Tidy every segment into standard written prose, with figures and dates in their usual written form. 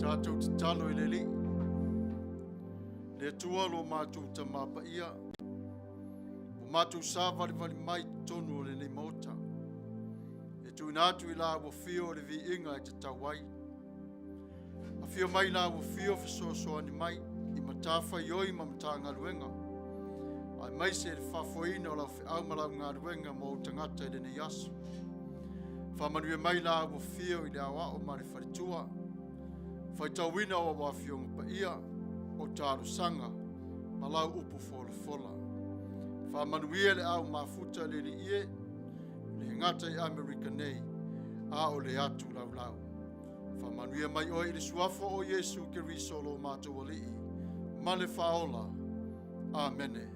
Tatou tatalo i le Alii. Le Atua lo matou Tamā Paia, ua matou savalivali mai i totonu o lenei Maota, e tuuina atu i la ua fio o le viiga e tatau ai. Afio mai la ua fio fesoasoani mai i matafaioi ma matagaluega, aemaise le faafoeina o lau feau ma lau galuega mo ou tagata i lenei aso. Faamanuia mai la ua fio i le aoao ma le faletua, faitauina o au afioga paia, o talosaga ma lau upu folafola. Faamanuia le au mafuta le Alii e, le gata i Amerika nei, a o le atu laulau. Faamanuia mai oe i le suafa o Iesu Keriso lo matou Alii ma le Faaola. Amene.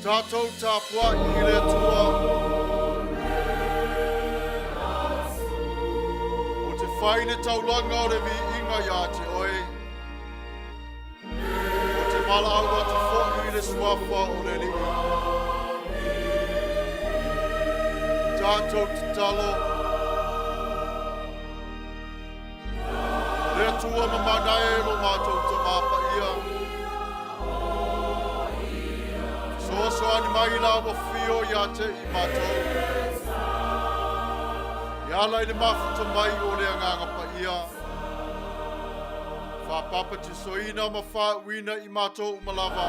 Tatou tapuai i le Atua. O te whai le taulaga o le viiga ia te oe. O te valaau atu foi i le suafa o le Alii. Tatou tatalo. Le Atua mamana e lo matou Tamā Paia. Fesoasoani mai la ua fio ia te i matou. E ala i le mafuta mai o le Agaga Paia. Faapapatisoina ma faauuina i matou uma lava.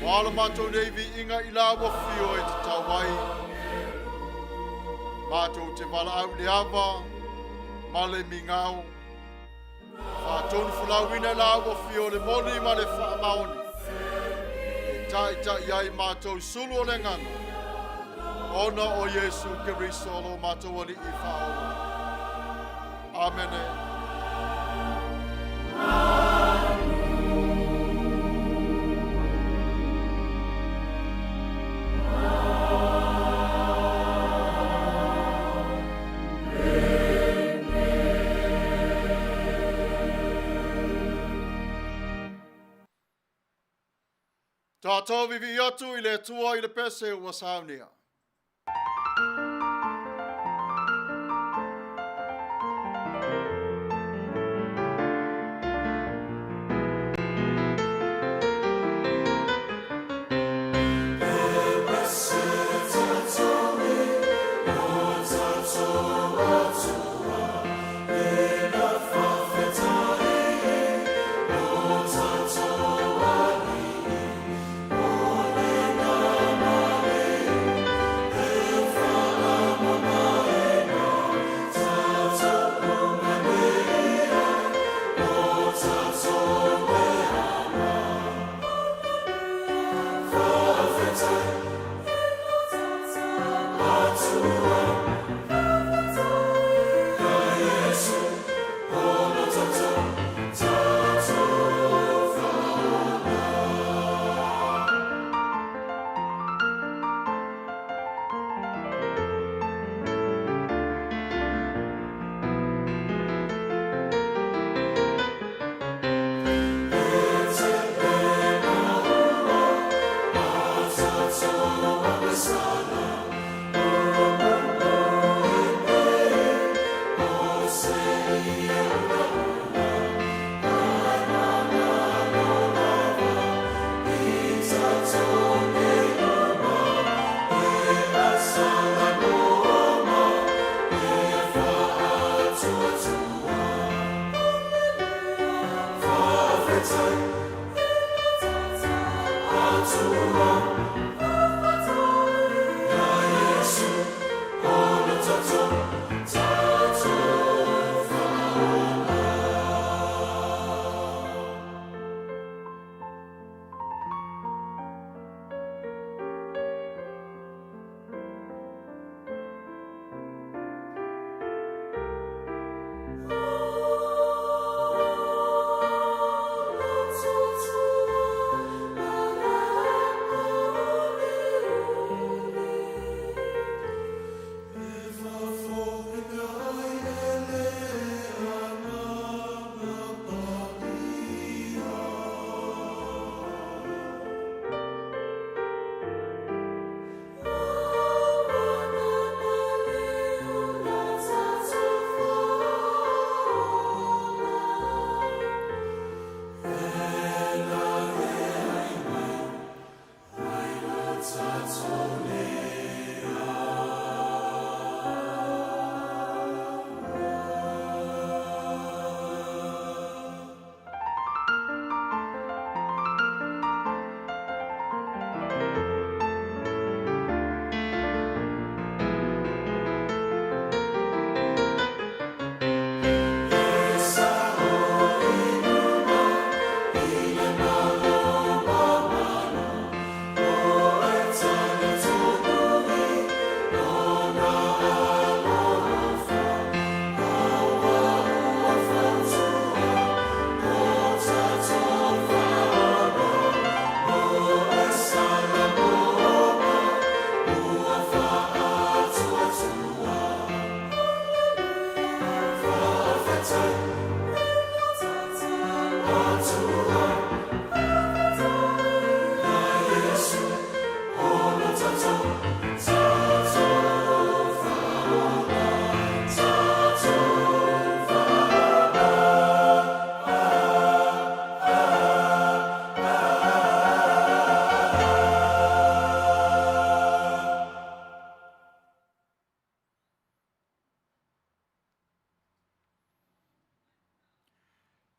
Ua ala matou nei viiga i la ua fio e tatau ai. Matou te valaau i le ava ma le migao. Faatonu folauina i la ua fio le moni ma le faamaoni. E taitai ai matou sulu o le agaga, ona o Iesu Keriso lo matou Alii Faaola. Amene. Tātou vivii atu i le Atua i le pese ua saunia.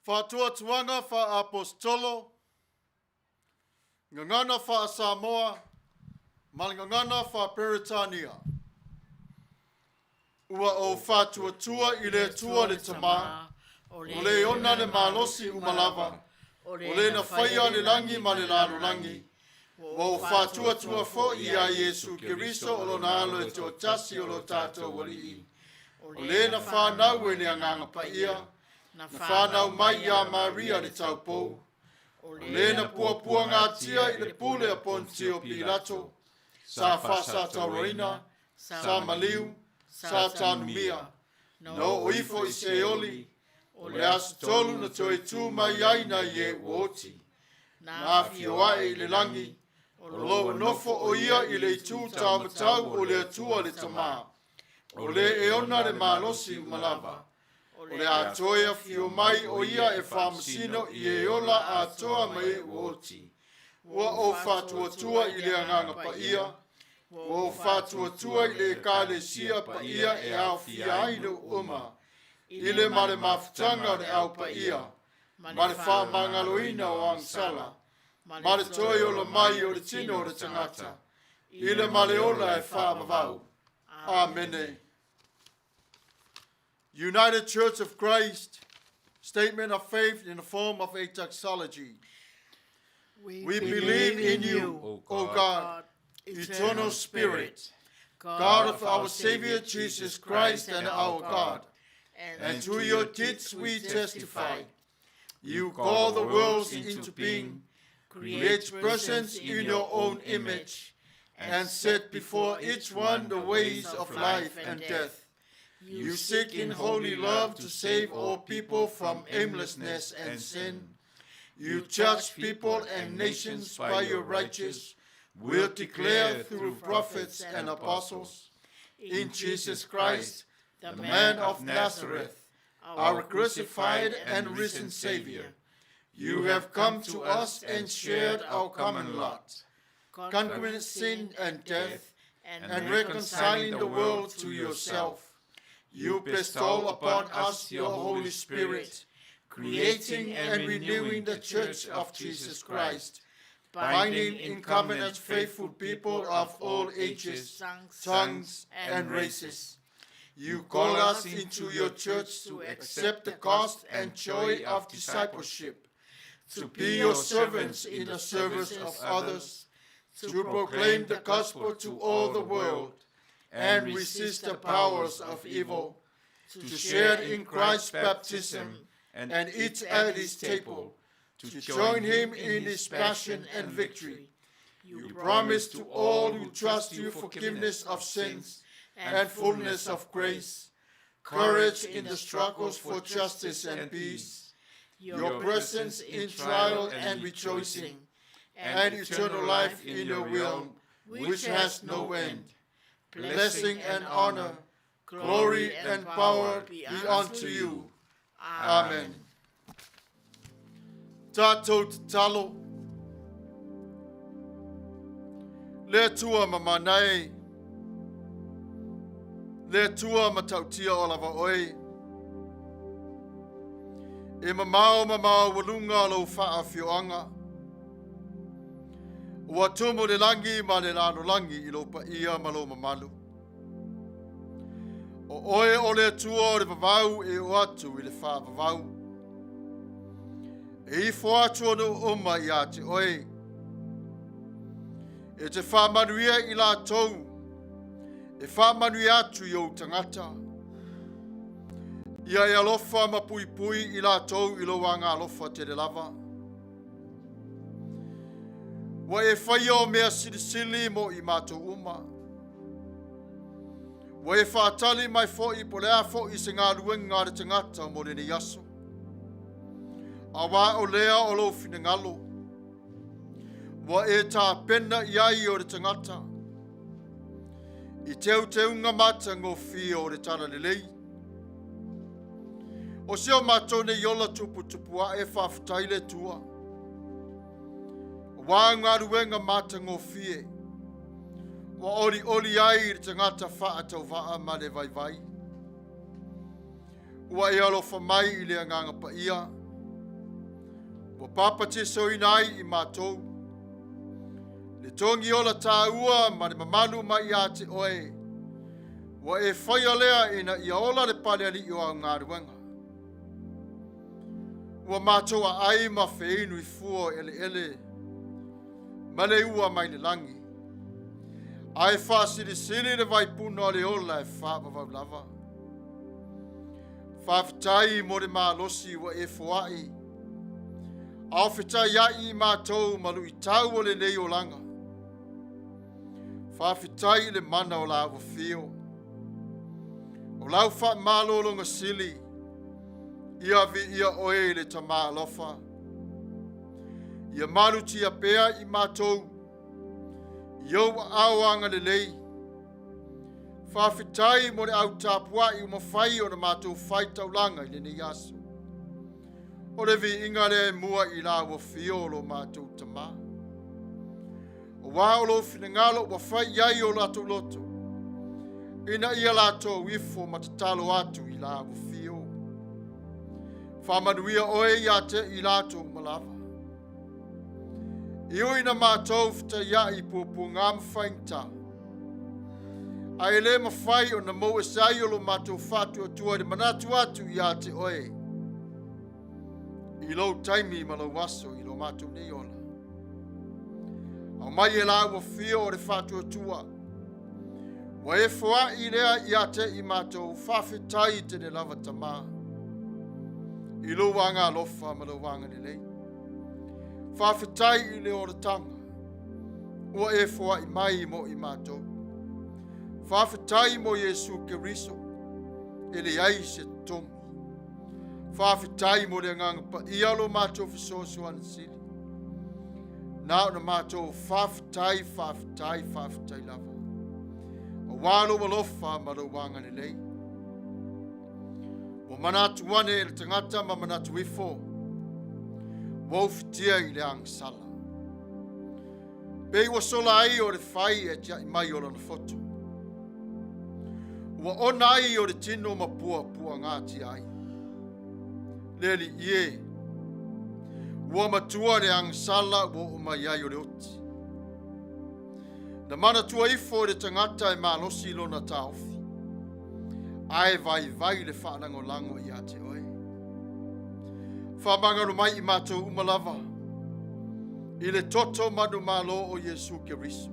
Faatuatuaga faa-Aposetolo, Gagana faa-Samoa ma le Gagana faa-Peretania. Ua ou faatuatua i le Atua le Tama, o le ona le malosi uma lava, o le na faia le lagi ma le lalolagi, ua ou faatuatua foi iā Iesu Keriso o lona Alo e toatasi o lo tatou Alii, o le na fanau e le Agaga Paia, na fanau mai iā Maria le taupou, o le na puapuagatia i le pule a Ponitio Pilato, sa faasatauraina, sa maliu, sa tanumia, na oo ifo i Seoli, o le aso tolu na toe tu mai ai nai e ua oti, na afio ae i le lagi, o lo o nofo o ia i le itu taumatau o le Atua le Tama, o le e ona le malosi uma lava, o le a toe afio mai o ia e faamasino i e ola atoa ma e ua oti. Ua ou faatuatua i le Agaga Paia, ua ou faatuatua i le Ekalesia paia e aofia ai nuu uma, i le ma le mafutaga o le Au Paia, ma le faamagaloina o agasala, ma le toe ola mai o le tino o le tagata, i le ma le ola e faavavau. Amene. United Church of Christ, statement of faith in the form of a doxology. We believe in you, O God, eternal Spirit, God of our Savior Jesus Christ and our God, and to your deeds we testify. You call the worlds into being, create persons in your own image, and set before each one the ways of life and death. You seek in holy love to save all people from aimlessness and sin. You judge people and nations by your righteous will declare through prophets and apostles. In Jesus Christ, the man of Nazareth, our crucified and risen Savior, you have come to us and shared our common lot, conquering sin and death, and reconciling the world to yourself. You bestow upon us your Holy Spirit, creating and renewing the Church of Jesus Christ, binding in covenant faithful people of all ages, tongues, and races. You call us into your church to accept the cost and joy of discipleship, to be your servants in the service of others, to proclaim the gospel to all the world, and resist the powers of evil, to share in Christ's baptism and eat at his table, to join him in his passion and victory. You promise to all who trust you forgiveness of sins and fullness of grace, courage in the struggles for justice and peace, your presence in trial and rejoicing, and eternal life in your will, which has no end. Blessing and honor, glory and power be unto you. Amen. Tatou tatalo. Le Atua mamana e, le Atua matautia o lava oe, e mamao mamao ualuga o lou faafioaga, ua tumu le lagi ma le lalolagi i lou paia ma lou mamalu. O oe o le Atua o le vavau e oo atu i le faavavau. E ifo atu atunuu uma ia te oe. E te faamanuia i latou, e faamanuia atu i ou tagata. Ia e alofa ma puipui i latou i lou agalofa tele lava. Ua e faia o mea silisili mo i matou uma. Ua e faatali mai foi po o le a foi se galuega a le tagata mo lenei aso. Auā o lea o lou finagalo, ua e tapena i ai o le tagata i teuteuga matagofie o le Talalelei. O si o matou nei ola tuputupu ae faafetai le Atua. Auā galuega matagofie ua olioli ai le tagata faatauvaa ma le vaivai. Ua e alofa mai i le Agaga Paia. Ua papatisoina ai i matou le togi ola tāua ma le mamalu mai ia te oe. Ua e faia lea ina ia ola le palealii o au galuega. Ua matou aai ma feinu i fua o eleele ma le ua mai le lagi, ae faasilisili le vaipuna o le ola e faavavau lava. Faafetai mo le malosi ua e foai, a o fetaiai i matou ma luitau o lenei olaga. Faafetai i le mana o lau afio, o lau faamalologa sili, ia viia oe le Tama alofa. Ia malutia pea i matou i ou aao agalelei. Faafetai mo le au tapuai ua mafai ona matou fai taulaga i lenei aso. O le viiga lea e mua i lau afio o lo matou Tama. Aua o lou finagalo ua fai i ai o latou loto, ina ia latou ifo ma tatalo atu i lau afio. Faamanuia oe ia te i latou uma lava. E ui ina matou fetaiai i puapuaga ma faigata, ae le mafai ona mou ese ai o lo matou faatuatua i le manatu atu ia te oe i lou taimi ma lou aso i lo matou nei ola. Aumai e lau afio o le faatuatua ua e foai lea ia te i matou. Faafetai tele lava Tama i lou agalofa ma lou agalelei. Faafetai i le olataga ua e foai mai mo i matou. Faafetai mo Iesu Keriso e leai se totogi. Faafetai mo le agaga paia o lo matou fesoasoani sili. Na ona matou faafetai, faafetai, faafetai lava. Aua lou alofa ma lou agalelei. Ua manatu ane e le tagata ma manatu ifo, ua ufitia i le agasala. Pei ua sola ai o le fai e tiai mai o lona foto. Ua ona ai o le tino ma puapuagatia ai. Le Alii e, ua matua le agasala ua oo mai ai o le oti. Na manatua ifo e le tagata e malosi lona taofi, ae vaivai le faalagolago ia te oe. Faamagalo mai i matou uma lava i le toto manumalo o Iesu Keriso.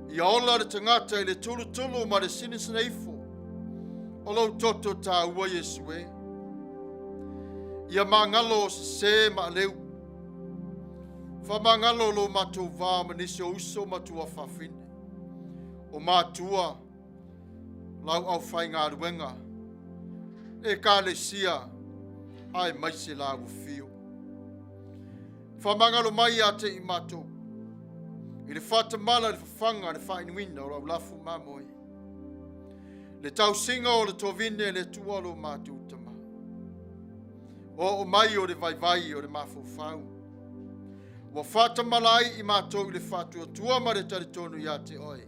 Ia ola le tagata i le tulutulu ma le sinasina ifo o lou toto tāua Iesu e. Ia magalo o sesē ma aleu. Faamagalo lo matou va ma nisi o uso ma tuafafine, o matua, lau aufaigaluega, Ekalesia, aemaise lau afio. Faamagalo mai ia te i matou, i le faatamala i le fafaga le faainuina o lau lafu mamoe, le tausiga o le tovine le Atua lo matou Tama. Oo mai o le vaivai o le mafaufau, ua faatamala ai i matou i le faatuatua ma le talitonu ia te oe,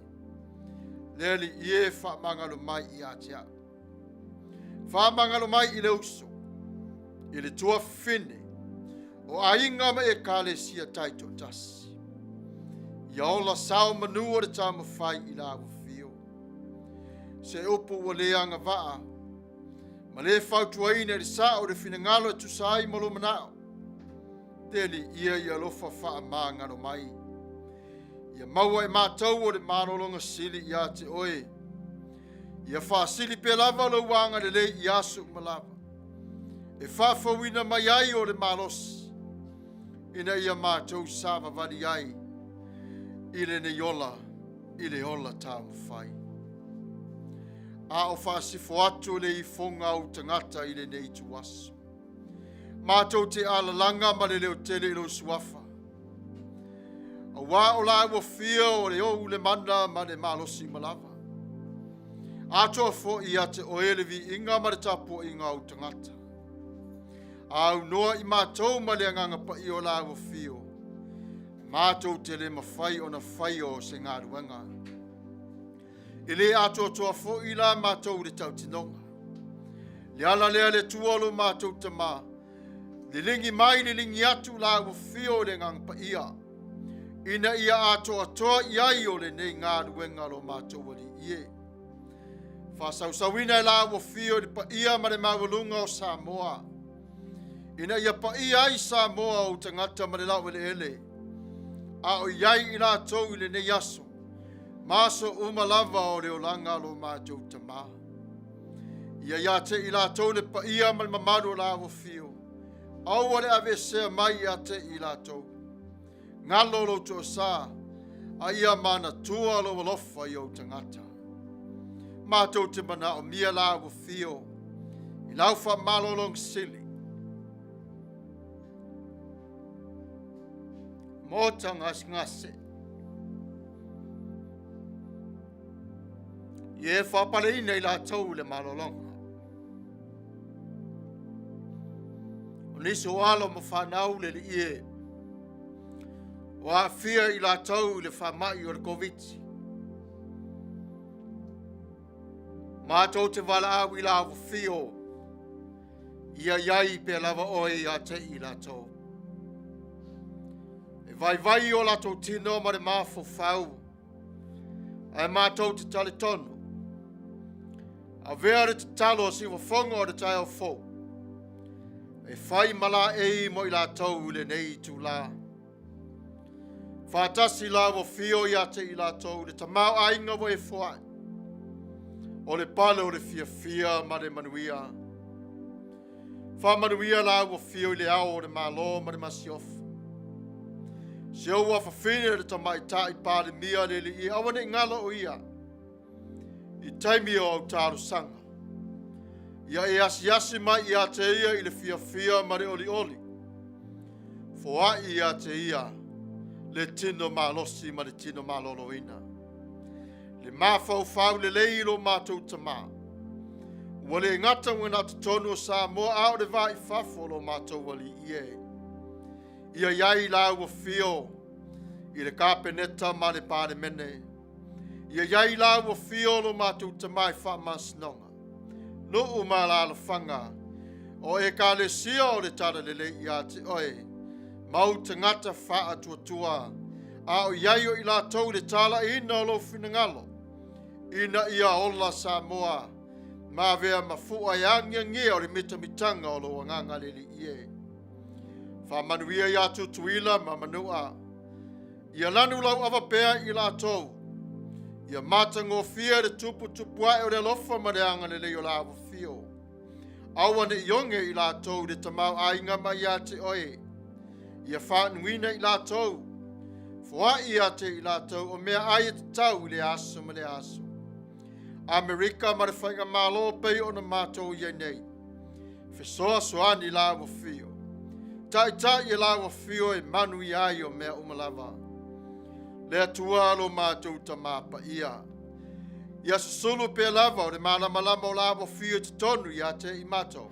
le Alii e faamagalo mai ia te au. Faamagalo mai i le uso, i le tuafafine, o aiga ma Ekalesia taitoatasi. Ia ola sao manu o le taumafai i lau afio. Se upu ua le agavaa ma le fautuaina i le sao o le finagalo e tusa ai ma lou manao, te Alii ia alofa faamagalo mai. Ia maua e matou o le malologa sili ia te oe. Ia faasili pea lava lou agalelei i aso uma lava, e faafouina mai ai o le malosi, ina ia matou savavali ai i lenei ola, i le ola taumafai. A o faasifo atu le ifoga au tagata i lenei ituaso, matou te alalaga ma le leotele i lou suafa, Aua o lau afio o le ou le mana ma le malosi uma lava. Atoa foi ia te oe le viiga ma le tapuaiga a ou tagata. Aunoa i matou ma le agaga paia o lau afio, matou te le mafai ona faia o se galuega. E le atoatoa foi la matou i le tautinoga. Le ala lea le Atua o lo matou Tama, Liligi mai liligi atu Lau Afio i le Agaga Paia, ina ia atoatoa i ai o lenei galuega lo matou Alii e. Faasausauina e Lau Afio i le paia ma le maualuga o Samoa, ina ia paia ai Samoa o tagata ma le laueleele, a o i ai i latou i lenei aso, ma aso uma lava o le olaga lo matou Tamā. Ia ia te i latou le paia ma le mamalu o Lau Afio, aua le aveesea mai ia te i latou. Galo lou toasa, a ia manatua lou alofa i ou tagata. Matou te manaomia Lau Afio i lau faamalologa sili. Maota gasegase. Ia e faapaleina i latou i le malologa. O nisi o alo ma fanau le Alii e, o aafia i latou i le faamai o le Koviti. Matou te valaau i Lau Afio, ia i ai pea lava oe ia te i latou. E vaivai o latou tino ma le mafaufau, ae matou te talitonu. Avea le tatalo a Siufofoga o le taeao fou, e fai ma laei mo i latou i lenei itula. Faatasi Lau Afio ia te i latou le tamaoaiga ua e foai, o le pale o le fiafia ma le manuia. Faamanuia Lau Afio i le Ao o le Malo ma le Masiofo. Si ou afafine le Tamaitai Palemia le Alii, aua ne i galo o ia i taimi o au talosaga. Ia e asiasi mai ia te ia i le fiafia ma le olioli. Foai ia te ia le tino malosi ma le tino maloloina. Le mafaufau lelei i lo matou Tamā. Ua le gata ua na o totonu o Samoa, a o le va i fafo o lo matou Alii e. Ia i ai Lau Afio i le Kapeneta ma le Palemene. Ia i ai Lau Afio lo matou Tamā i faamasinoga, nuu ma alaalafaga, o Ekalesia o le Talalelei ia te oe, mau tagata faatuatua, a o i ai o i latou i le talaiina o lou finagalo, ina ia ola Samoa ma avea ma fua e agiagia o le mitamitaga o lou Agaga le Alii e. Faamanuia ia Tutuila ma Manua, ia lanu lau ava pea i latou, ia matagofie le tuputupu ae o le alofa ma le agalelei o Lau Afio. Aua ne i oge i latou i le tamaoaiga mai ia te oe, ia faanuina i latou, foai ia te i latou o mea ai e tatau i le aso ma le aso. Amerika ma le Faigamalo pei ona matou i ai nei, fesoasoani Lau Afio, taitai e Lau Afio e manuia ai o mea uma lava. Le Atua lo matou Tamā paia, ia susulu pea lava o le malamalama o Lau Afio i totonu ia te i matou.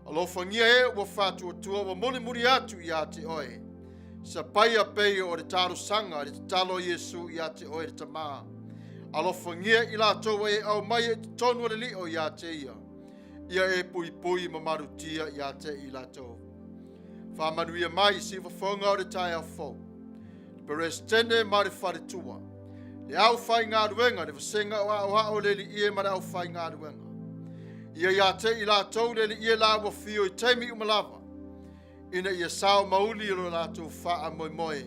Alofagia e ua faatuatua ua mulimuli atu ia te oe, sapaia pei o le talosaga le tatalo a Iesu ia te oe le Tamā. Alofagia i latou e aumai i totonu o le lio ia te ia, ia e puipui ma malutia ia te i latou. Faamanuia mai Siufofoga o le taeao fou, le Peresetene ma le faletua, le aufaigaluega, le vasega o aoao le Alii e ma le aufaigaluega. Ia ia te i latou le Alii e Lau Afio i taimi uma lava, ina ia sao mauli lo latou faamoemoe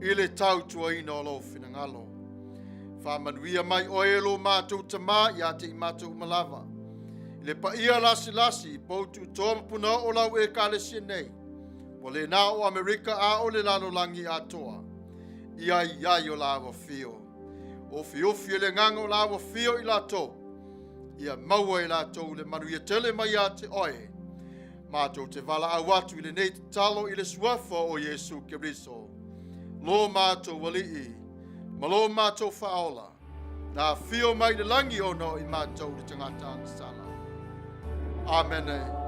i le tautuaina o lou finagalo. Faamanuia mai oe lo matou Tamā ia te i matou uma lava. I le paia lasilasi, pou tutoa ma punaoo lau Ekalesia nei, ua le na o Amerika a o le lalolagi atoa, ia i ai o Lau Afio. Ofiofia le agaga o Lau Afio i latou, ia maua e latou le manuia tele mai ia te oe. Matou te valaau atu i lenei tatalo i le suafa o Iesu Keriso, lo matou Alii ma lo matou Faaola, na afio mai le lagi ona o i matou le tagata agasala. Amene.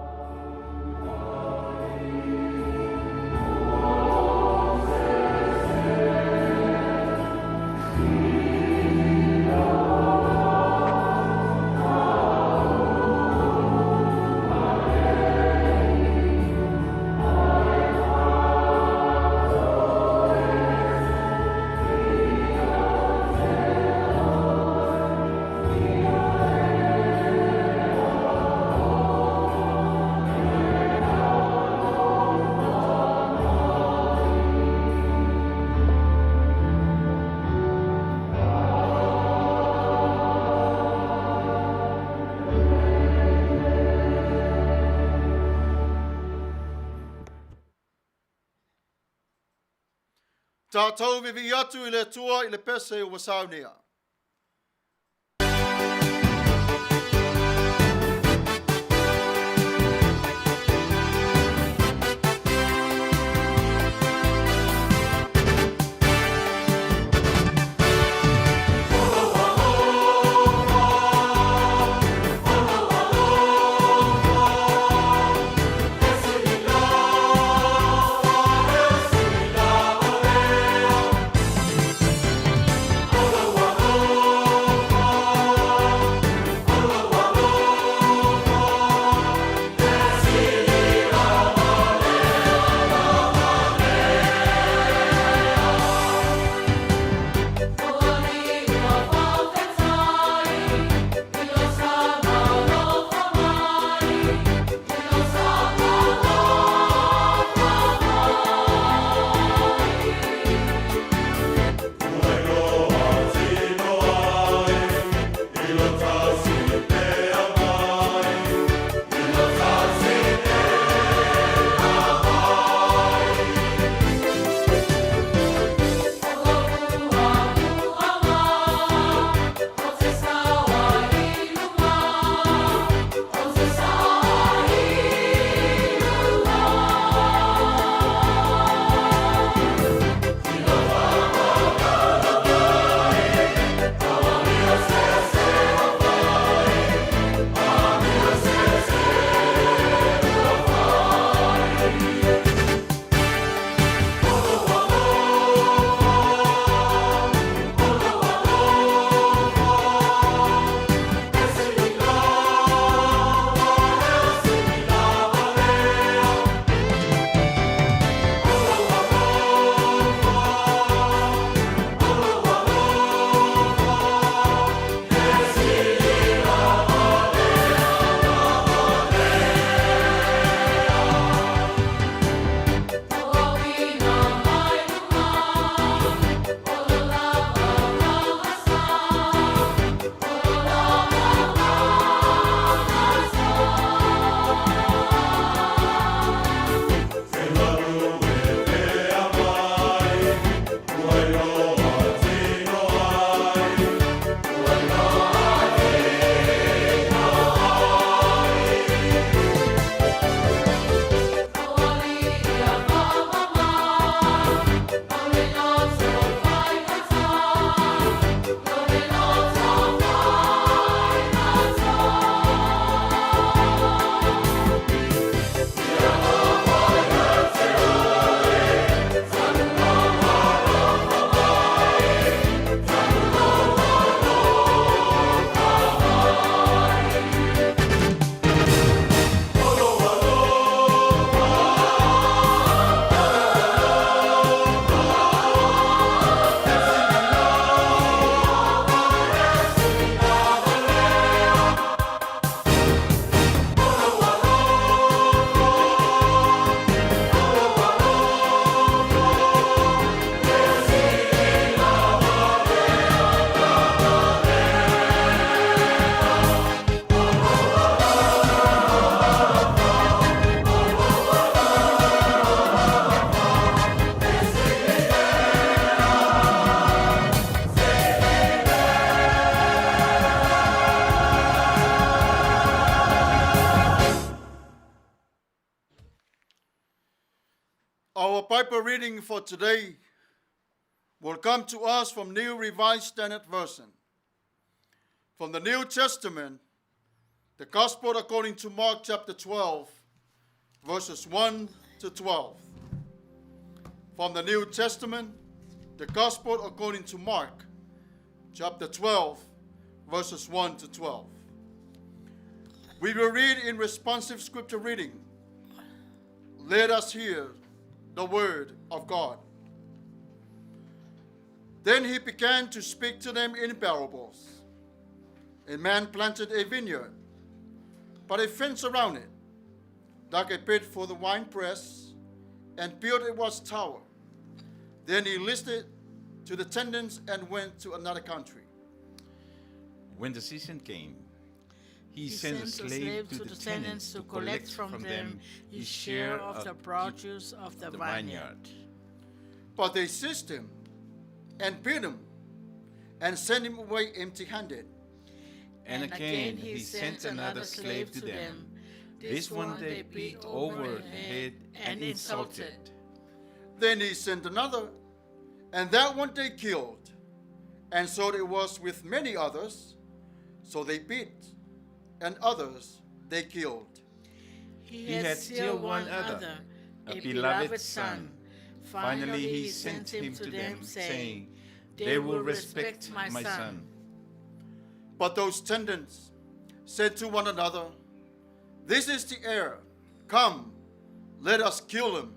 Tatou viivii atu i le Atua i le pese ua saunia. Our Bible reading for today will come to us from New Revised Standard Version. From the New Testament, the Gospel according to Mark chapter 12, verses 1 to 12. From the New Testament, the Gospel according to Mark chapter 12, verses 1 to 12. We will read in responsive scripture reading. Let us hear the word of God. Then he began to speak to them in parables. A man planted a vineyard, put a fence around it, dug a pit for the winepress, and built a watchtower. Then he listed to the tenants and went to another country. When the season came, he sent a slave to the tenants to collect from them his share of the produce of the vineyard. vineyard. But they seized him and beat him and sent him away empty handed. And again he sent another slave to them. This one they beat over the head and insulted. Then he sent another, and that one they killed. And so it was with many others. So they beat, and others they killed. He had still one other, a beloved son. Finally he sent him to them, saying, They will respect my son. But those tenants said to one another, This is the heir. Come, let us kill him,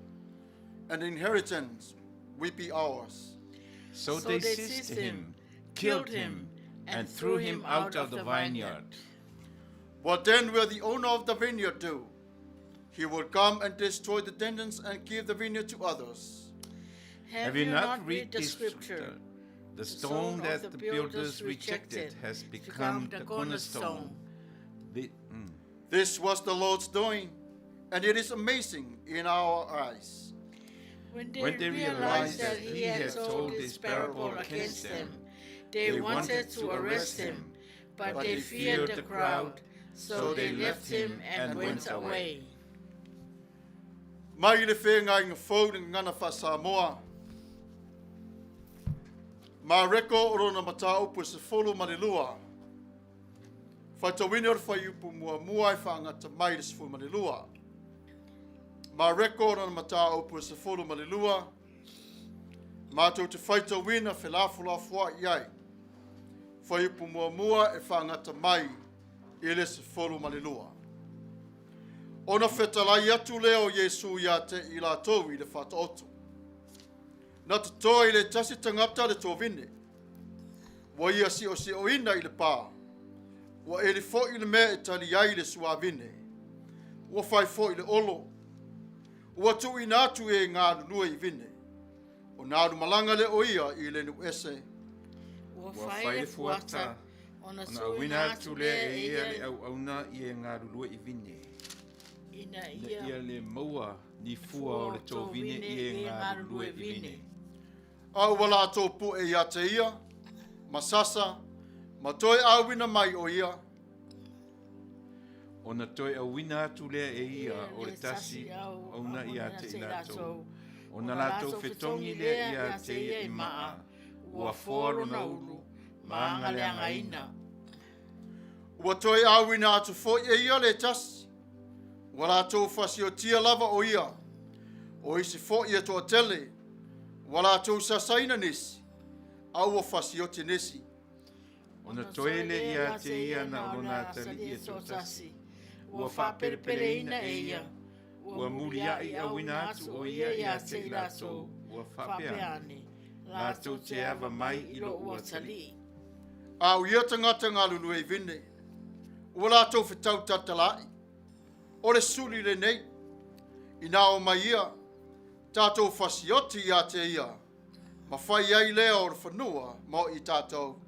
and the inheritance will be ours. So they seized him, killed him, and threw him out of the vineyard. What then will the owner of the vineyard do? He will come and destroy the tenants and give the vineyard to others. Have you not read the scripture? The stone that the builders rejected has become the cornerstone. This was the Lord's doing, and it is amazing in our eyes. When they realized that he had told this parable against them, they wanted to arrest him, but they feared the crowd, so they left him and went away. Mai le feagaiga fou le Gagana Faa-Samoa. Mareko o lona mataupu e 12. Faitauina o le fuaiupu muamua e faagata mai i le 12. Mareko o lona mataupu e 12, matou te faitauina felafolafoai ai. Fuaiupu muamua e faagata mai i le 12. Ona fetalai atu lea o Iesu ia te i latou i le Faataoto. Na totoe i le tasi tagata le tovine. Ua ia siosioina i le pā. Ua eli foi le mea e tali ai le suavine. Ua fai foi le olo. Ua tuuina atu e galulue i vine. Ona alu malaga lea o ia i le nuu ese. Ua Ua fai fai le le fuata, fuata, ona ona tuuina auina atu atu lea lea e e ia ia le auauna i e galulue i vine. ina Ina ia ia le maua ni fua o le tovine i e galulue i vine. A ua latou pu'e ia te ia, ma sasa, ma toe auina mai o ia. Ona toe auina atu lea e ia o le le tasi tasi au auauna ia te i latou. latou. Ona latou fetogi lea ia te ia i maa, ua foa lona ulu, ma agaleagaina. Ua toe auina atu foi e ia le tasi. Ua latou fasiotia lava o ia. O isi foi e toatele. Ua latou sasaina nisi. A ua fasioti nisi. Ona toe lea ia te ia na o lona atalii e toatasi. Ua faapelepeleina e ia, ua muliai auina atu o ia ia te i latou, ua faapea ane, latou te ava mai i lou atalii. A o ia tagata galulue i vine. Ua latou fetautatala'i. O le suli lenei. Ina oo mai ia, tatou fasioti ia te ia. Ma fai ai lea o le fanua mo i tatou.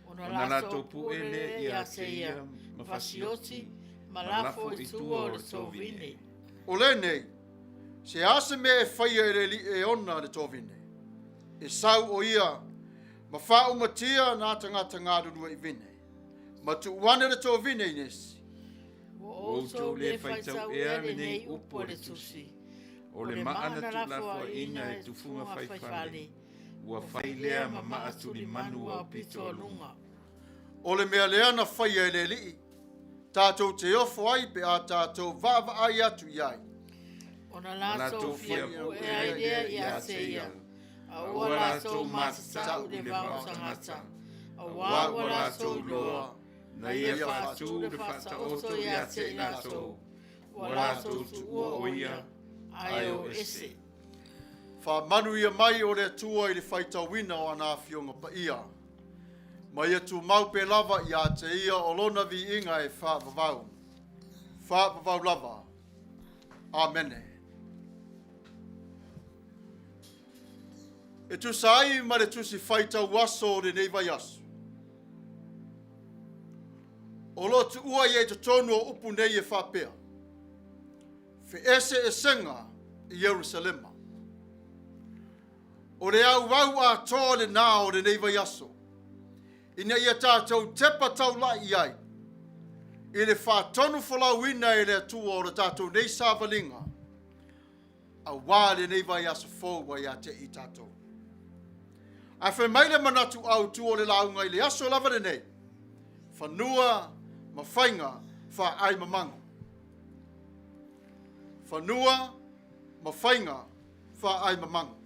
Ona latou pu'e lea ia te ia, ma fasioti, ma lafo i tua o le tovine. O lenei, se a se mea e faia e le alii e ona le tovine. E sau o ia, ma faaumatia nā tagata galulue i vine. Ma tuu ane le tovine i nisi. Ua Ua outou outou le le faitau faitau ea ea lenei lenei upu upu a a le le Tusi. Tusi. O O le le maa maa na na lafoaina tuulafoaina e e tufuga tufuga faifale, faifale, ua ua fai fai lea lea ma ma maa maa tulimanu tulimanu ao ao pito pito a a luga. luga. O le mea lea na faia e le Alii, tatou te ofo ai pe a tatou vaavaai atu i ai. Ona Na latou latou fia fia pu'e pu'e ai ai lea lea ia ia te te ia, ia, a a ua ua latou latou matatau matatau i le i le vao vao tagata, tagata, auā auā ua ua latou latou iloa, iloa, na na ia ia faatu faatu le le faataoto faataoto ia ia te te i i latou, latou, ua ua latou latou tuua tuua o o ia, ia, ae ae o o ese. ese. Faamanuia mai o le Atua i le faitauina o ana afioga paia. Ma ia tumau pea lava ia te ia o lona viiga e faavavau. Faavavau lava. Amene. E tusa ai ma le tusi faitau aso o lenei vaiaso. O lo o tuua i ai totonu o upu nei e faapea. Feeseeseaiga i Ierusalema. O le auau atoa lenā o lenei vaiaso, ina ia tatou tepa taula'i i ai i le faatonu folauina e le Atua o le tatou nei savaliga auā lenei vaiaso fou ua ia te i tatou. Ae fai mai le manatu autu o le lauga i le aso lava lenei, fanua ma faiga faaimamago. Fanua ma faiga faaimamago.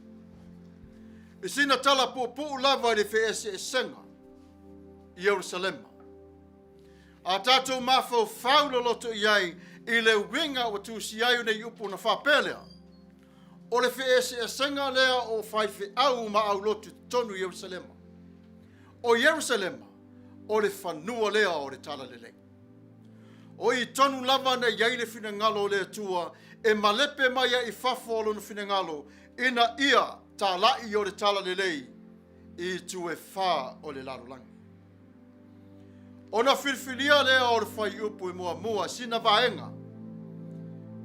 I sina tala puupuu lava i le feeseesega i Ierusalema. A tatou mafaufau loloto i ai i le uiga ua tusia ai nei upu na faapea lea, o le feeseesega lea o faifeau ma aulotu i totonu i Ierusalema. O Ierusalema, o le fanua lea o le Talalelei. O i tonu lava na i ai le finagalo o le Atua e malepe mai ai i fafo o lona finagalo ina ia tala'i o le Talalelei i itu e fā o le lalolagi. Ona filifilia lea o le fuaiupu e muamua sina vaega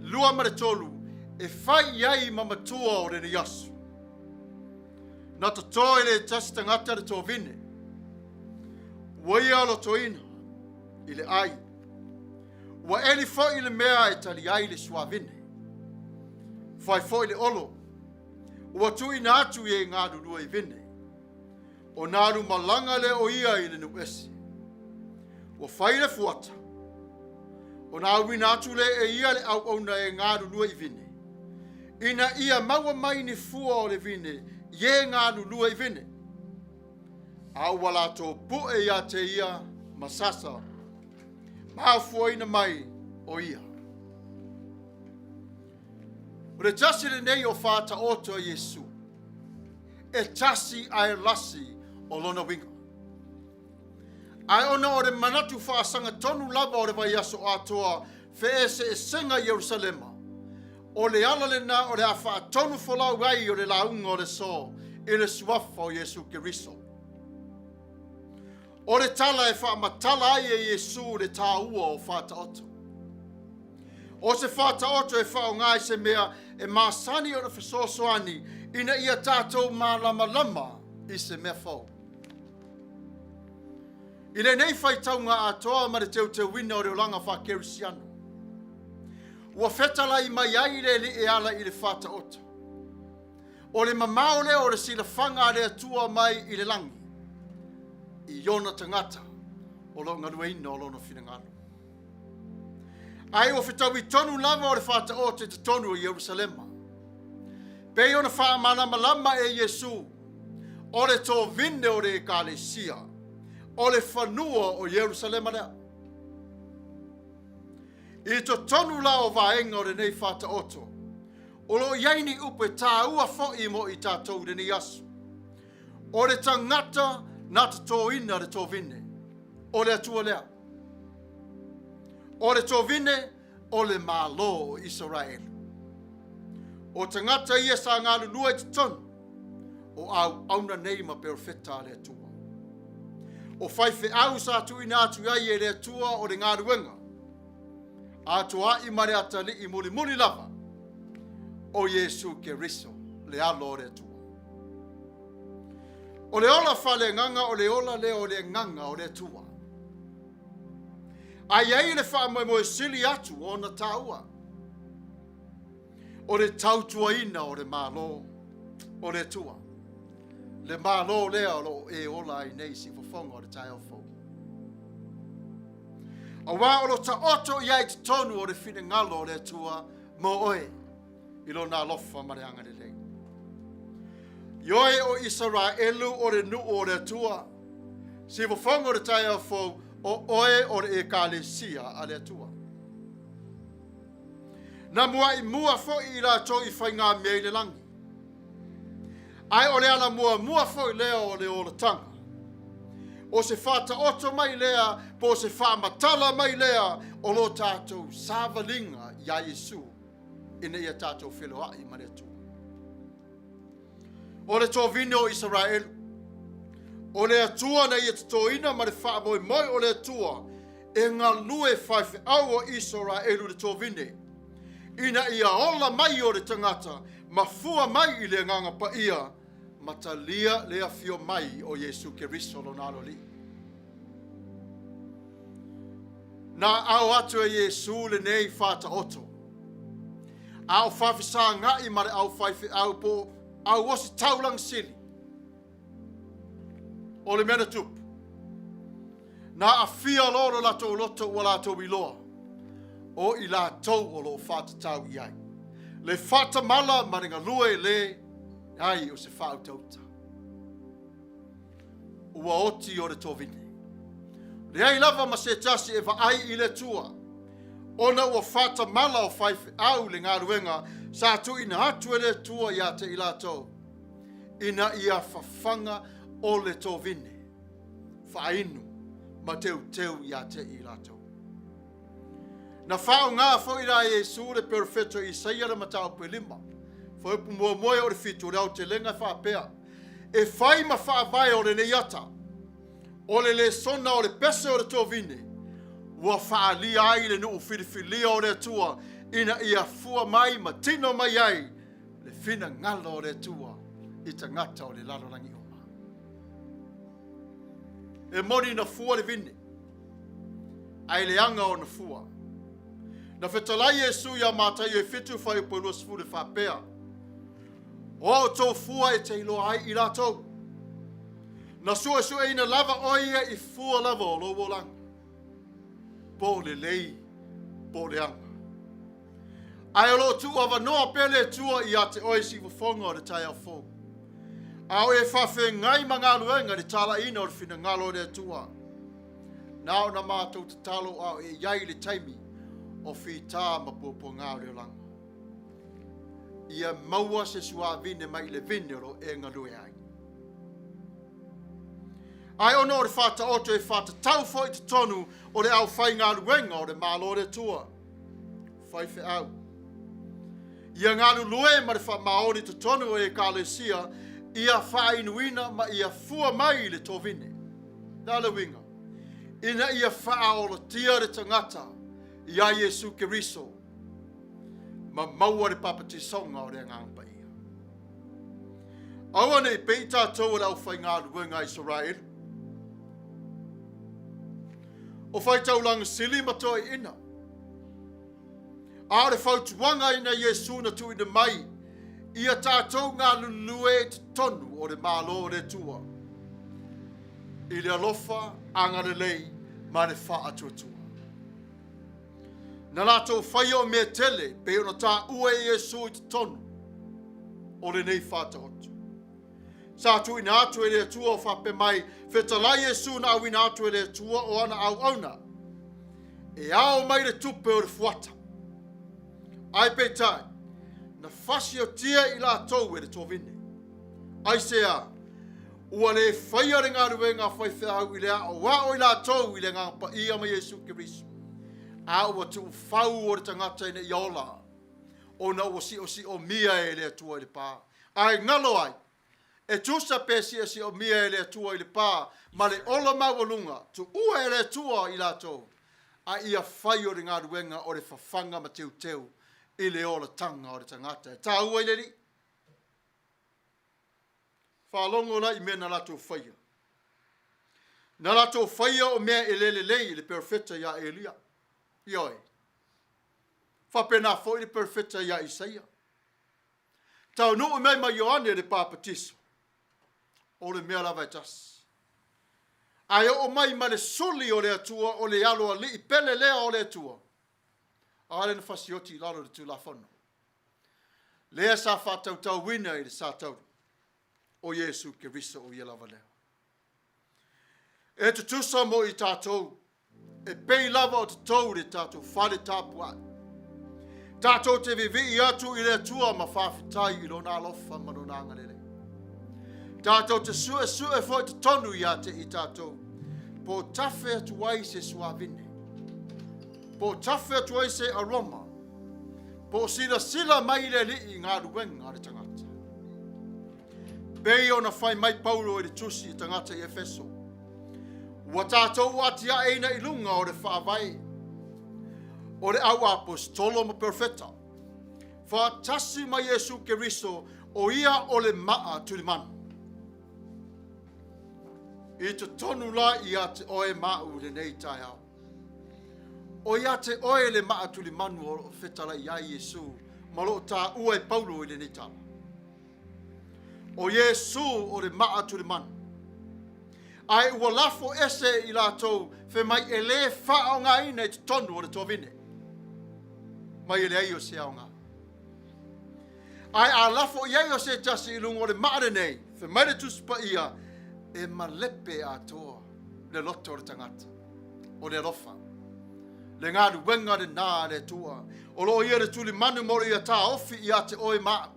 2 ma le 3 e fai i ai ma matua o lenei aso. Na toto e le tasi tagata le tovine, ua ia lotoina i le ai. Ua eli foi le mea e tali ai le suavine. Fai foi le olo, ua tuuina atu i e galulue i vine. Ona alu malaga lea o ia i le nuu ese. Ua fai le fuata, ona auina atu lea e ia le auauna e galulue i vine, ina ia maua mai ni fua o le vine i e galulue i vine. A ua latou pue ia te ia ma sasa, ma afuaina mai o ia. O le tasi lenei o faataoto a Iesu, e tasi ae lasi o lona uiga. Ae ona o le manatu faasagatonu lava o le vaiaso atoa feeseesega i Ierusalema, o le ala lenā o le a faatonu folau ai o le lauga o le aso i le suafa o Iesu Keriso. O le tala e faamatala ai e Iesu le tāua o faataoto. O se faataoto e faaaoga i se mea e masani ona fesoasoani ina ia tatou malamalama i se mea fou. I lenei faitauga atoa ma le teuteuina o le olaga faakerisiano, ua fetalai mai ai le Alii e ala i le faataoto. O le mamao lea o le silafaga a le Atua mai i le lagi i ona tagata o lo o galueina o lona finagalo. Ae ua fetaui tonu lava o le faataoto i totonu o Ierusalema. Pei ona faamalamalama e Iesu, o le tovine o le Ekalesia, o le fanua o Ierusalema lea. I totonu la o vaega o lenei faataoto, o lo o i ai ni upu e tāua foi mo i tatou i lenei aso. O le tagata na totoina le tovine, o le Atua lea. O le tovine, o le Malo o Isaraelu. O tagata ia sa galulue i totonu o auauna nei ma perofeta a le Atua. O faifeau sa tuuina atu ai e le Atua o le galuega, atoa'i ma le atalii mulimuli lava, o Iesu Keriso, le Alo o le Atua. O le ola faaleagaga o le ola lea o le agaga o le Atua. A i ai le faamoemoe sili atu ona taua, o le tautuaina o le Malo o le Atua, le Malo lea o lo o e ola ai nei siufofoga o le taeao fou. Auā o lo taoto i ai totonu o le finagalo o le Atua mo oe i lona alofa ma le agalelei. I oe o Isaraelu o le nuu o le Atua, siufofoga o le taeao fou, o oe o le Ekalesia a le Atua. Na mua'i mua foi i latou i faigamea i le lagi. Ae o le ala muamua foi lea o le olataga. O se faataoto mai lea po o se faamatala mai lea o lo tatou savaliga iā Iesu ina ia tatou feloa'i ma le Atua. O le tovine o Isaraelu, o le Atua na ia totoina ma le faamoemoe o le Atua e galue faifeau o Isaraelu le tovine, ina ia ola mai o le tagata ma fua mai i le agaga paia Ma talia le afio mai o Iesu Keriso lona Aloalii. Na ao atu e Iesu lenei faataoto, a o faafesagaʻi ma le au faifeau po o au ositaulaga sili o le mea na tupu. Na aafia loa lo latou loto ua latou iloa o i latou o lo o faatatau i ai le faatamala ma le galue le ai o se faautauta. Ua oti o le tovine. Leai lava ma se tasi e vaai i le Atua, ona ua faatamala o faifeau le galuega sa tuuina atu e le Atua ia te i latou, ina ia fafaga o le tovine, faainu ma teuteu ia te i latou. Na faaaoga foi la e Iesu le perofeta Isaia le mataupu e 5, fuaiupu muamua e oo i le 7 o le aotelega e faapea, E fai ma faavae o lenei ata, o le lesona o le pese o le tovine, ua faaalia ai le nuu filifilia o le Atua ina ia fua mai ma tino mai ai le finagalo o le Atua i tagata o le lalolagi uma. E moni na fua le vine, ae leaga ona fua. Na fetalai Iesu ia Mataio e 7 fuaiupu e 20 e faapea, O a outou fua e te iloa ai i latou. Na suesueina lava oe ia i fua lava o lou olaga, po o lelei po o leaga. Ae o lo o tuuavanoa pea le Atua ia te oe i siufofoga o le taeao fou. A o e faafeagai ma galuega i le talaiina o le finagalo o le Atua. Na ona matou tatalo a o e i ai i le taimi o fita ma puapuaga o le olaga. Ia maua se suavine mai i le vine o lo o e galue ai. Ae ona o le faataoto e faatatau foi i totonu o le aufaigaluega o le Malo o le Atua, faifeau. Ia galulue ma le faamaoni i totonu o Ekalesia, ia faainuina ma ia fua mai i le tovine. O le a le uiga? Ina ia faaolatia le tagata iā Iesu Keriso ma maua le papatisoga o le Agaga Paia. Aua ne i pei tatou o le aufaigaluega a Isaraelu, o faitaulaga sili ma toeaiina, a o le fautuaga ina Iesu na tuuina mai ia tatou galulue i totonu o le Malo o le Atua i le alofa agalelei ma le faatuatua. Na latou faia o mea tele pei ona taua e Iesu i totonu o lenei faataoto. Sa tuuina atu e le Atua o faapea mai, fetalai Iesu na auina atu e le Atua o ana auauna e ao mai le tupe o le fuata. Ae peitai, na fasiotia i latou e le tovine. Aisea? Ua le faia le galuega a faifeau i le aoao i latou i le Agaga Paia ma Iesu Keriso, a ua tuufau o le tagata ina ia ola, ona ua siosiomia e le Atua i le pa. Ae galo ai, e tusa pe siosiomia e le Atua i le pa ma le ola maualuga, tuua e le Atua i latou, a ia fai o le galuega o le fafaga ma teuteu i le olataga o le tagata. E taua i le Alii. Faalogo la i mea na latou faia. Na latou faia o mea e le lelei i le perofeta ia Elia. Ioe. Faapena foi le perofeta ia Isaia. Taunuu mai ma Ioane le Papatiso, o le mea lava e tasi. Ae oo mai ma le suli o le Atua o le aloalii pele lea o le Atua, a lea na fasioti i lalo i le Tulafono. Lea sa faatautauina i le sa tauli, o Iesu Keriso o ia lava lea. E tutusa mo i tatou, e pei lava o tatou le tatou fale tapuai. Tatou te vivii atu i le Atua ma faafetai i lona alofa ma lona agalelei. Tatou te suesue foi totonu ia te i tatou, po o tafe atu ai se suavine, po o tafe atu ai se aroma, po o silasila mai le Alii i galuega a le tagata. Pei ona fai mai Paulo i le tusi i tagata i Efeso, ua tatou atiaeina i luga o le faavae o le au aposetolo ma perofeta, faatasi ma Iesu Keriso, o ia o le maa tulimanu. I totonu la ia te oe ma au i lenei taeao. O ia te oe le maa tulimanu o loo fetalai ai Iesu ma loo taua e Paulo i lenei tala. O Iesu o le maa tulimanu. Ae ua lafo ese e i latou fai mai e lē faaaogaina i totonu o le tovine mai e leai o se aoga. Ae a lafo i ai o se tasi i luga o le maa lenei, fai mai le Tusi Paia, e malepe atoa le loto o le tagata. O le alofa. Le galuega lenā a le Atua. O loo ia le tulimanu ma o loo ia taofi ia te oe ma au.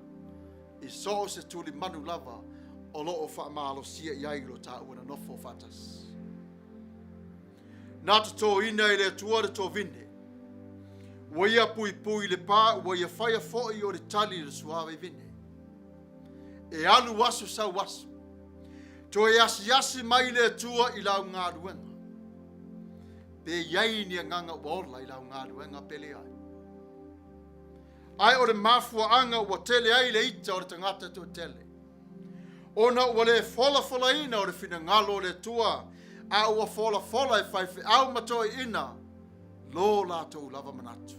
I so o se tulimanu lava o loo faamalosia i ai lo taua nonofo faatasi. Na totoina e le Atua le tovine. Ua ia puipui i le pa, ua ia faia foi o le tali i le suavai vine. E alu aso sau aso. Toe asiasi mai le Atua i lau galuega. Pe i ai ni agaga ua ola i lau galuega pe leai. Ae o le mafuaaga ua tele ai le ita o le tagata toatele, ona ua le folafolaina o le finagalo o le Atua, a ua folafola e faifeau ma toeaiina lo latou lava manatu.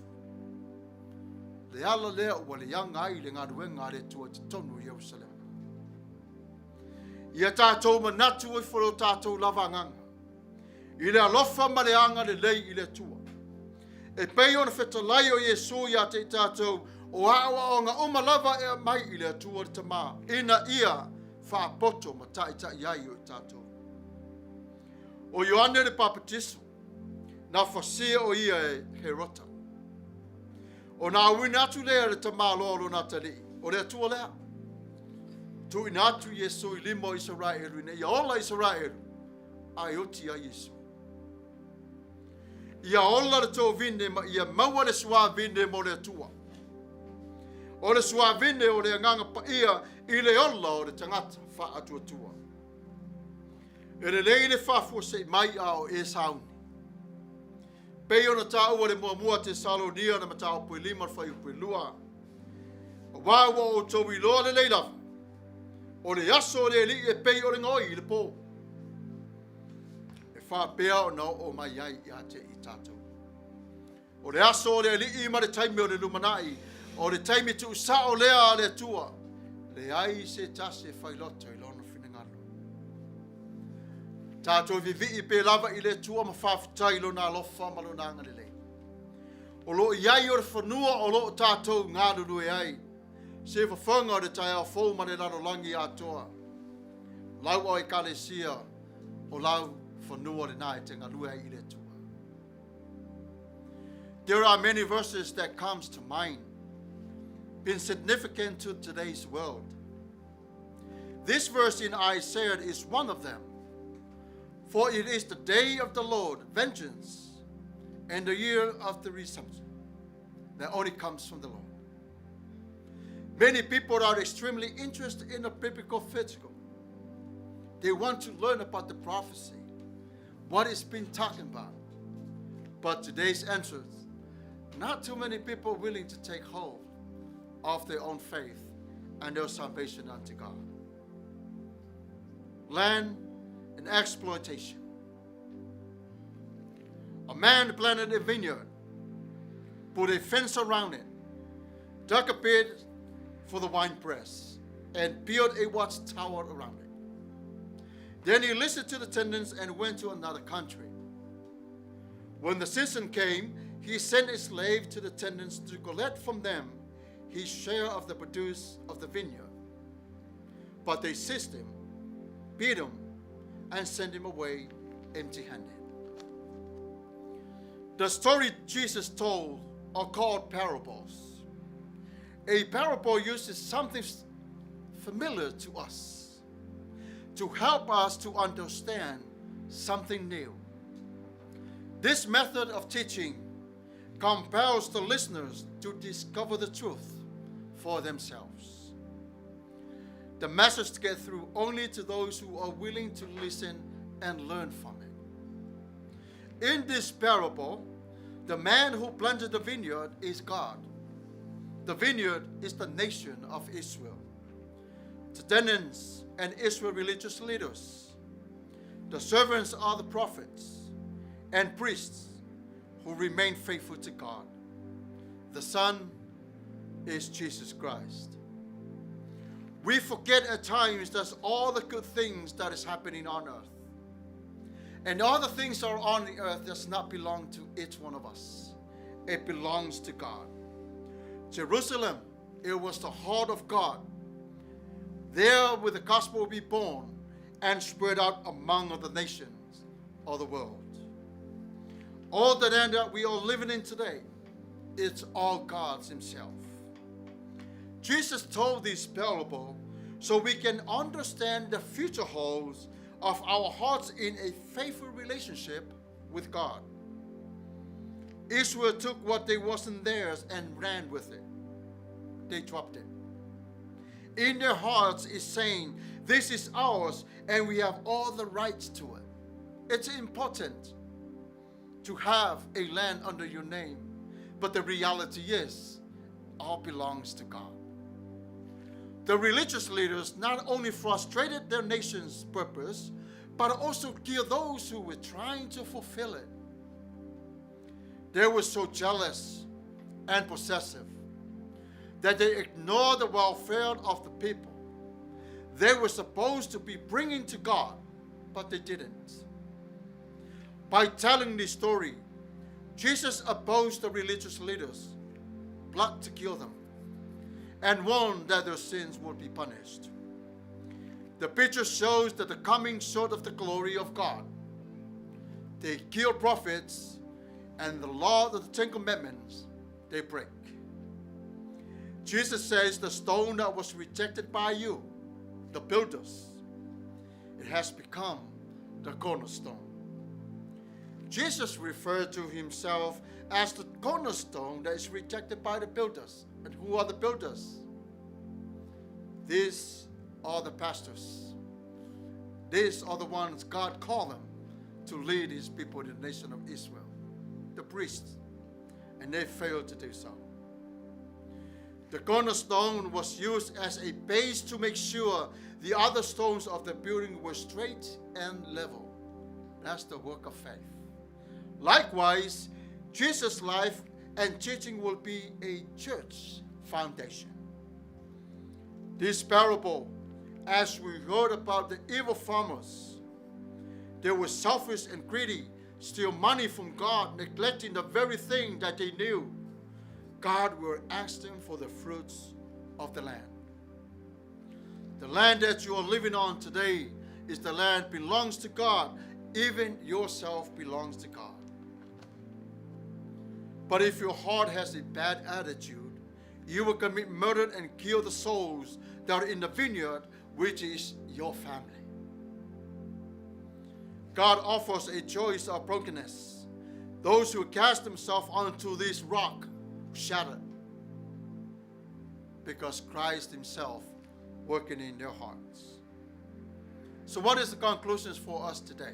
Le ala lea ua leaga ai le galuega a le Atua i totonu o Ierusalema. Ia tatou manatu ifo lo tatou lava agaga i le alofa ma le agalelei i le Atua. E pei ona fetalai o Iesu ia te i tatou, o aoaoga uma lava e aumai i le Atua le Tama, ina ia faapoto ma taitai ai o i tatou. O Ioane le Papatiso, na fasia o ia e Herota. Ona auina atu lea e le tamaloa o lona atalii, o le Atua lea. Tuuina atu Iesu i lima o Isaraelu ina ia ola Isaraelu, ae oti ai Iesu. Ia ola le tovine ma ia maua le suavine mo le Atua. O le suavine o le agaga paia i le ola o le tagata faatuatua. E lelei le faafuasei mai a o e sauni. Pei ona taua le muamua Tesalonia na mataupu e 5 le fuaiupu e 2. Aua ua outou iloa lelei lava, o le aso o le Alii e pei o le gaoi i le po. E faapea ona oo mai ai ia te i tatou. O le aso o le Alii ma le taimi o le lumanai, o le taimi tuusao lea a le Atua, leai se tasi e failoto i lona finagalo. Tatou vivii pe lava i le Atua ma faafetai i lona alofa ma lona agalelei. O loo i ai o le fanua o loo tatou galulue ai, se fofoga o le taeao fou ma le lalolagi atoa. Lau ao Ekalesia, o lau fanua lenā e te galue ai i le Atua. There are many verses that comes to mind, been significant to today's world. This verse in Isaiah is one of them. For it is the day of the Lord, vengeance, and the year of the resumption that only comes from the Lord. Many people are extremely interested in the biblical physical. They want to learn about the prophecy, what it's been talking about. But today's answers, not too many people are willing to take hold of their own faith and their salvation unto God. Land and exploitation. A man planted a vineyard, put a fence around it, dug a pit for the wine press, and built a watchtower around it. Then he listened to the tenants and went to another country. When the season came, he sent a slave to the tenants to collect from them his share of the produce of the vineyard. But they seized him, beat him, and sent him away empty handed. The story Jesus told are called parables. A parable uses something familiar to us to help us to understand something new. This method of teaching compels the listeners to discover the truth for themselves. The message gets through only to those who are willing to listen and learn from it. In this parable, the man who planted the vineyard is God. The vineyard is the nation of Israel. The tenants and Israel religious leaders. The servants are the prophets and priests who remain faithful to God. The Son is Jesus Christ. We forget at times that all the good things that is happening on earth, and all the things that are on the earth does not belong to each one of us. It belongs to God. Jerusalem, it was the heart of God. There will the gospel be born and spread out among the nations of the world. All the land that we are living in today, it's all God's Himself. Jesus told this parable so we can understand the future holds of our hearts in a faithful relationship with God. Israel took what they wasn't theirs and ran with it. They dropped it. In their hearts is saying, this is ours and we have all the rights to it. It's important to have a land under your name, but the reality is, all belongs to God. The religious leaders not only frustrated their nation's purpose, but also killed those who were trying to fulfill it. They were so jealous and possessive that they ignored the welfare of the people. They were supposed to be bringing to God, but they didn't. By telling this story, Jesus opposed the religious leaders, plot to kill them, and warned that their sins would be punished. The picture shows that the coming short of the glory of God. They killed prophets, and the law of the Ten Commandments they break. Jesus says the stone that was rejected by you, the builders, it has become the cornerstone. Jesus referred to himself as the cornerstone that is rejected by the builders. And who are the builders? These are the pastors. These are the ones God called them to lead his people in the nation of Israel, the priests, and they failed to do so. The cornerstone was used as a base to make sure the other stones of the building were straight and level. That's the work of faith. Likewise, Jesus' life and teaching will be a church foundation. This parable, as we heard about the evil farmers, they were selfish and greedy, steal money from God, neglecting the very thing that they knew. God will ask them for the fruits of the land. The land that you are living on today is the land belongs to God. Even yourself belongs to God. But if your heart has a bad attitude, you will commit murder and kill the souls that are in the vineyard, which is your family. God offers a choice of brokenness. Those who cast themselves onto this rock shattered, because Christ himself working in their hearts. So what is the conclusions for us today?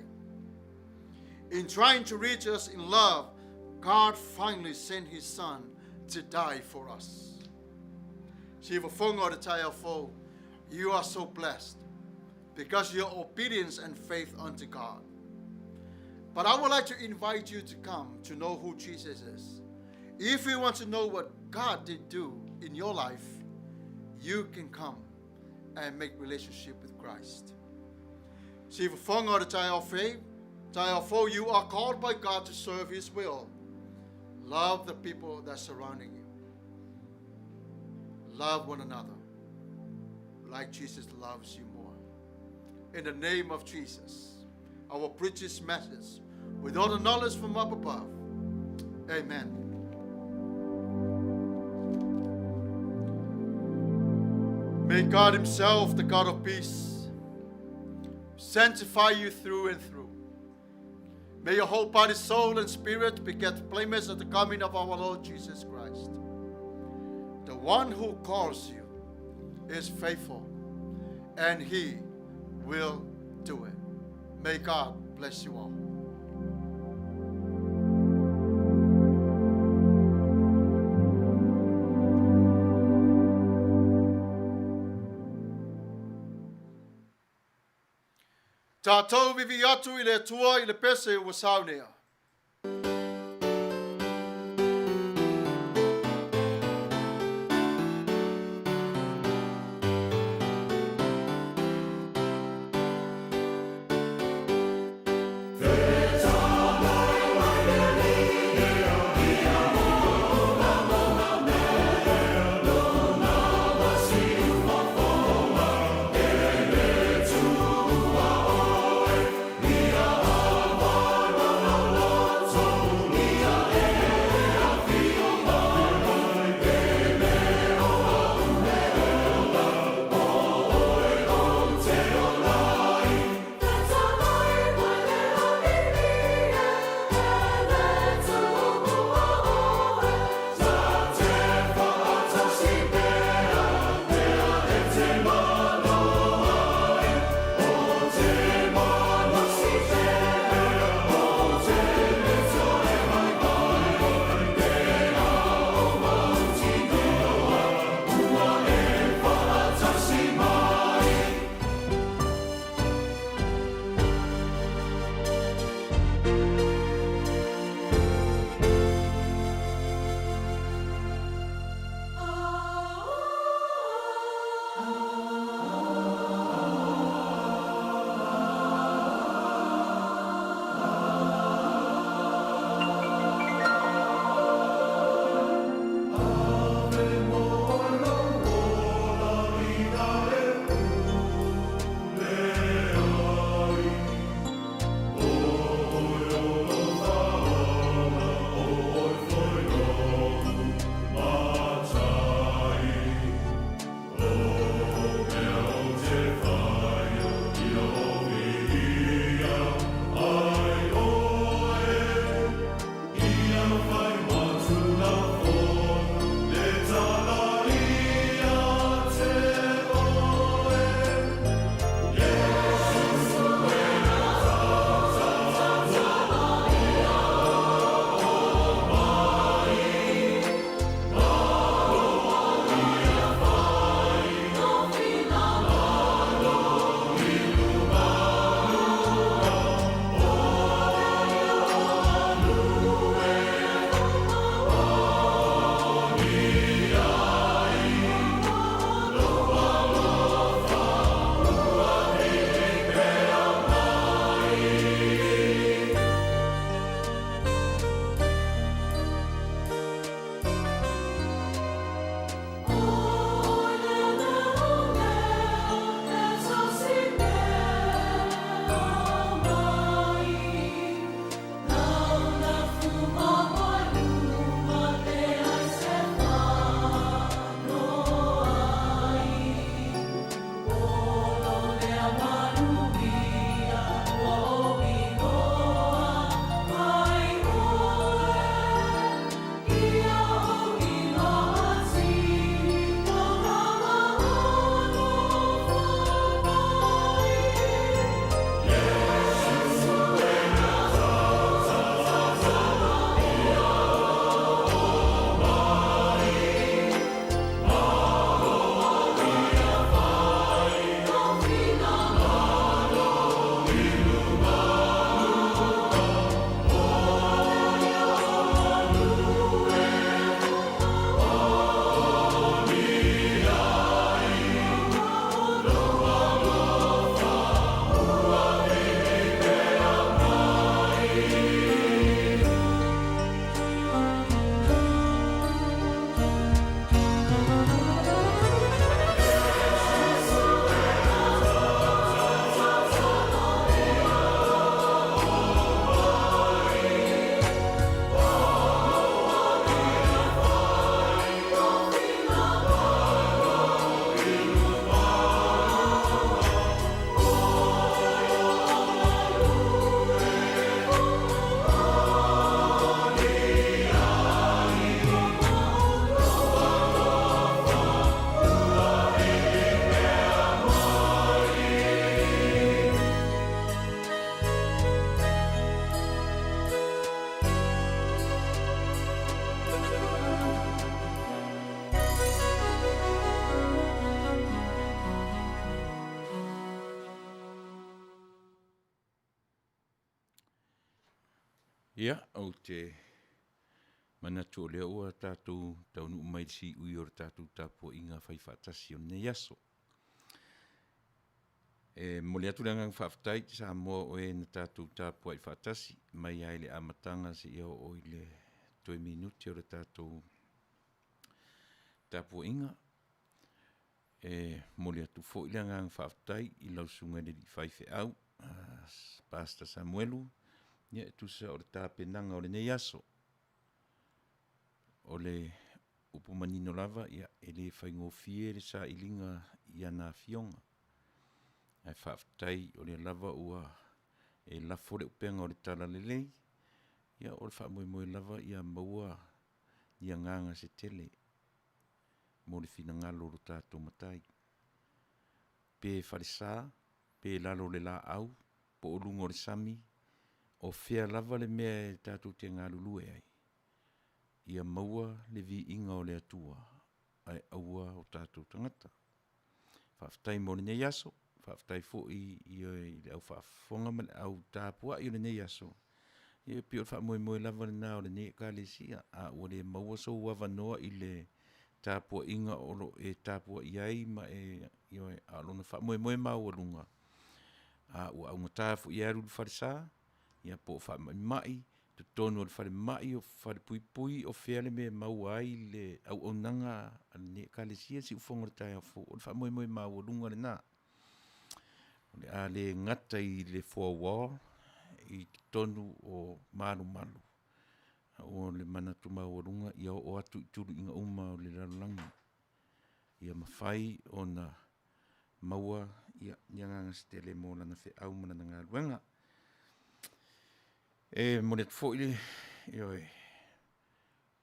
In trying to reach us in love, God finally sent his son to die for us. You are so blessed because of your obedience and faith unto God. But I would like to invite you to come to know who Jesus is. If you want to know what God did do in your life, you can come and make relationship with Christ. You are called by God to serve his will. Love the people that are surrounding you. Love one another like Jesus loves you more. In the name of Jesus, I will preach this message with all the knowledge from up above. Amen. May God himself, the God of peace, sanctify you through and through. May your whole body, soul, and spirit be kept blameless at the coming of our Lord Jesus Christ. The one who calls you is faithful, and he will do it. May God bless you all. Tatou vivi atu i le Atua i le pese ua saunea. Ia, ou te manatu o lea ua tatou taunuu mai i le siui o le tatou tapuaiga faifaatasi o lenei aso. E momoli atu le agaga faafetai i Samoa o e na tatou tapuai faatasi mai lava i le amataga seia oo i le toe minute o le tatou tapuaiga. E momoli atu foi le agaga faafetai i lau Susuga i le alii faifeau Pastor Samuelu e tusa o le tapenaga o lenei aso. O le upu manino lava, e le faigofie le sailiga i ana Afioga, ae faafetai o lea lava ua e lafo le upega o le talalelei, ia o le faamoemoe lava ia maua ni agaga se tele mo le finagalo o lo tatou Matai. Pe falesa, pe lalo o le laau, po o luga o le sami, o fea lava le mea e tatou te galulue ai, ia maua le viiga o le Atua, ae aua o tatou tagata. Faafetai mo lenei aso, faafetai foi i le au faafofoga ma le au tapuai o lenei aso. Ia e pei o le faamoemoe lava lena o lenei Ekalesia, a ua le maua sou avanoa i le tapuaiga o lo o e tapuai ai ma e, ioe, a o lona faamoemoe maualuga, a ua augata foi e alu i le falesa, ia po o faamaimai totonu o le falemai, o falepuipui, o fea le mea e maua ai le auaunaga a lenei Ekalesia, Siufofoga o le Taeao Fou. O le faamoemoe maualuga lena, o le a le gata i le four wall i totonu o malumalu, a o le manatu maualuga ia oo atu i tuluiga uma o le lalolagi, ia mafai ona maua ni agaga se tele mo lana feau ma lana galuega. E momoli atu foi le, ioe,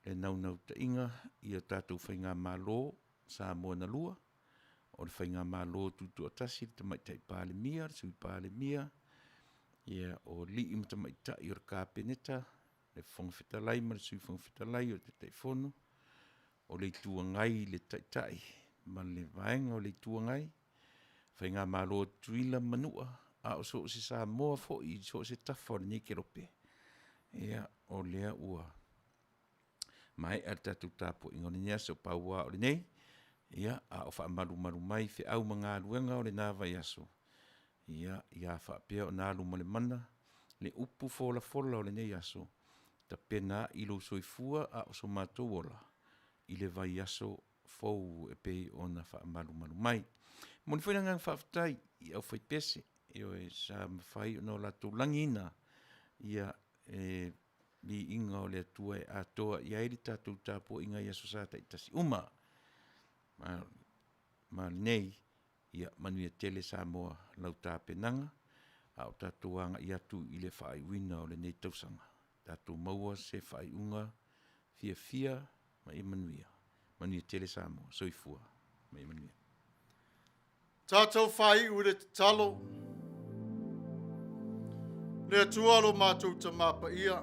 le naunautaiga i a tatou faigamalo Samoa na lua, o le faigamalo Tutoatasi i le Tamaitai Palemia, le Sui Palemia, o alii ma tamaitai o le Kapeneta, le Fofoga Fetalai ma le Sui Fofoga Fetalai, o le Taitaifono, o le Itu Agai i le Taitai ma le Vaega o le Itu Agai, faigamalo a Tutuila ma Manua, a o so o se Samoa foi i so o se tafa o lenei kelope, ia, o lea ua maea le tatou tapuaiga o lenei aso. Pau lava o lenei, ia, a o faamalumalu mai feau ma galuega o lena vaiaso, ia faapea ona alu ma le mana le upu folafola o lenei aso, tapenaai lou soifua a o so matou ola i le vaiaso fou e pei ona faamalumalu mai. E momoli foi le agaga faafetai i le aufaipese, ioe, sa mafai ona latou lagiina le viiga o le Atua e atoa i ai le tatou tapuaiga i aso Sa taitasi uma. Ma lenei, ia manuia tele Samoa i lau tapenaga a o tatou agai atu i le faaiuina o lenei tausaga. Tatou maua se faaiuga fiafia ma ia manuia. Manuia tele Samoa. Soifua ma ia manuia. Tatou faaiu i le tatalo. Le Atua lo matou Tamā Paia,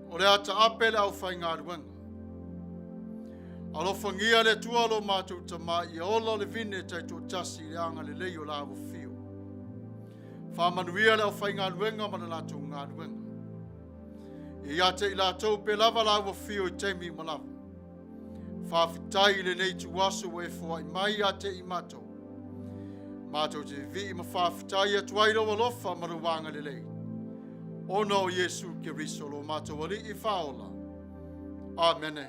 o le a taape le aufaigaluega. Alofagia le Atua lo matou Tamā ia ola le vine taitoatasi i le agalelei o la afio. Faamanuia le aufaigaluega ma le latou galuega. Ia ia te i latou pe lava la ua fio i taimi uma lava. Faafetai i lenei ituaso ua e foai mai ia te i matou. Matou te vivii ma faafetai atu ai lou alofa ma lou agalelei. Ona o Iesu Keriso lo matou Alii Faaola. Amene.